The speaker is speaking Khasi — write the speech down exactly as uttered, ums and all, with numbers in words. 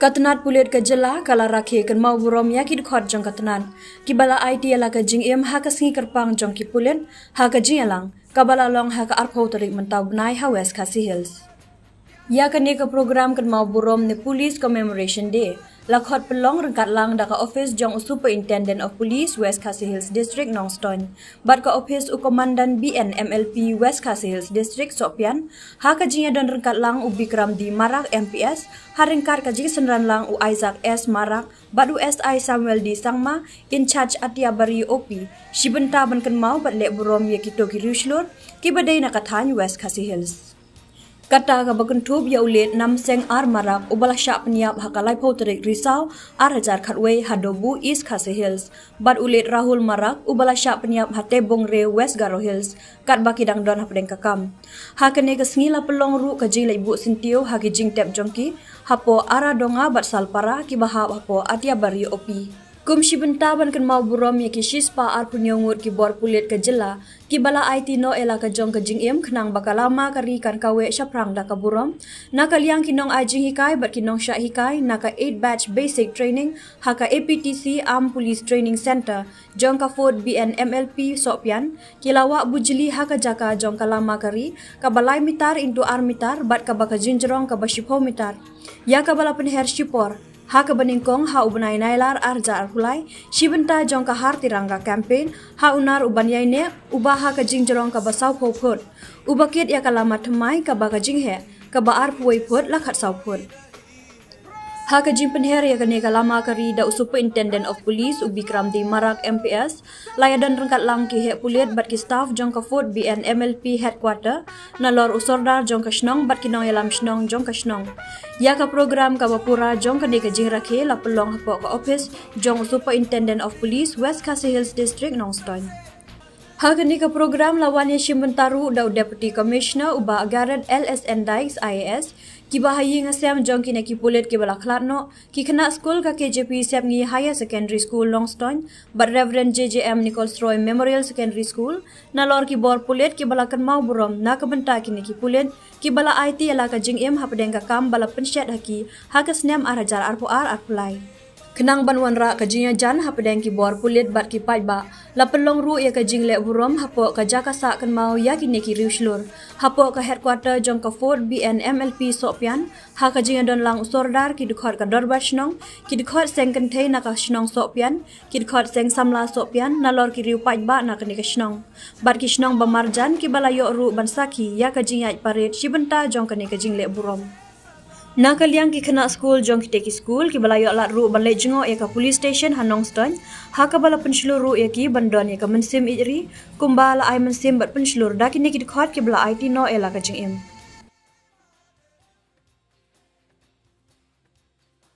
Ka tnat pulit ka jylla ka la rakhe kynmaw burom ïa ki dkhot jong ka tnat kiba la aiti ïa la ka jingim ha ka sngi kyrpang jong ki pulit ha ka jingïalang kaba la long ha ka arphew tarik mynta u bnai ha West Khasi Hills. Ïa kane ka program kynmaw burom ne Police Commemoration Day la khot pynlong ryngkat lang da ka office jong u Superintendent of Police West Khasi Hills District Nongstoiñ bad ka office u Komandan B N M L P West Khasi Hills District Sohpian, ha ka jingïadon ryngkat lang u Bikram D Marak M P S ha ryngkat ka jingsynran lang u Isaac S Marak bad u S I Samuel D Sangma, in charge Atiabari O P, shi bynta ban kynmaw bad leh burom ïa kito ki riewshlur kiba dei na ka thaiñ West Khasi Hills. Kata kaba kynthup ïa u late Namseng R Marak uba la shah pynïap ha ka laiphew tarik Risaw ar hajar khatwei ha Dobu, East Khasi Hills, bad u late Rahul Marak uba la shah pynïap ha Tebung Rev, West Garo Hills, katba ki dang don hapdeng ka kam. Ha kane ka sngi la pynlong ruh ka jingleit buh syntiew ha ki jingtep jong ki hapoh Aradonga bad Salpara kiba hap hapoh Atiabari O P. Kum shi bynta ban kynmaw burom ïa ki shispah arphew hynñiew ngut ki bor pulit ka jylla kiba la aiti noh ïa la ka jong ka jingim khnang ba ka lama ka ri kan kaweh shaphrang da ka burom, na ka liang ki nongai jinghikai bad ki nongshah hikai na ka eight batch basic training ha ka A P T C Armed Police Training Centre jong ka Fort B N M L P Sohpian, ki la wah bujli ha ka jaka jong ka lama ka ri kaba lai mitar into ar mitar bad kaba ka jingjrong kaba shiphew mitar, ïa kaba la pynher shipor ha kaba nyngkong ha u bnai Nailar ar hajar arphew lai, shi bynta jong ka Har Tiranga campaign ha u nar u ban ïaineh uba ha ka jingjrong kaba sawphew phut, uba kit ïa ka lama thymmai kaba ka jingheh kaba arphew wei phut la khatsaw phut. Ha ka jingpynher ïa kane ka lama ka ri da u Superintendent of Police u Bikram D Marak M P S, la ïadon ryngkat lang ki heh pulit bad ki staff jong ka Fort B N M L P Headquarter, nalor u sordar jong ka shnong bad ki nongïalam shnong jong ka shnong. Ïa ka program kaba pura jong kane ka jingrakhe la pynlong hapoh ka office jong u Superintendent of Police West Khasi Hills District Nongstoiñ. Ha kane ka program la wan ïashim bynta ruh da u Deputy Commissioner u Bah Garod L S N Dykes I A S, kiba ha ïing ha sem jong kine ki pulit kiba la khlad noh, ki khynnah skul ka K J P Sepngi Higher Secondary School Nongstoiñ bad Reverend J J M Nichols Roy Memorial Secondary School, nalor ki bor pulit kiba la kynmaw burom na ka bynta kine ki pulit kiba la aiti ïa la ka jingim hapdeng ka kam ba la pynshet ha ki ha ka snem ar hajar arphew ar arphew lai. Khnang ban wanrah ka jingïajan hapdeng ki bor pulit bad ki paidbah, la pynlong ruh ïa ka jingleh burom hapoh ka jaka sah kynmaw ïa kine ki riewshlur hapoh ka headquarter jong ka Fort B N M L P Sohpian, ha ka jingïadon lang u sordar, ki dkhot ka dorbar shnong, ki dkhot seng kynthei na ka shnong Sohpian, ki dkhot seng samla Sohpian, nalor ki riew paidbah na kane ka shnong bad ki shnong ba marjan kiba la ïoh ruh ban sakhi ïa ka jingïaid parade shi bynta jong kane ka jingleh burom. Na ka liang ki khynnah skul jong kite ki skul kiba la ïoh lad ruh ban leit jngoh ïa ka police station ha Nongstoiñ, ha kaba la pynshlur ruh ïa ki ban don ïa ka mynsiem ïeit ri, kumba la ai mynsiem bad pynshlur da kine ki dkhot kiba la aiti noh ïa la ka jingim.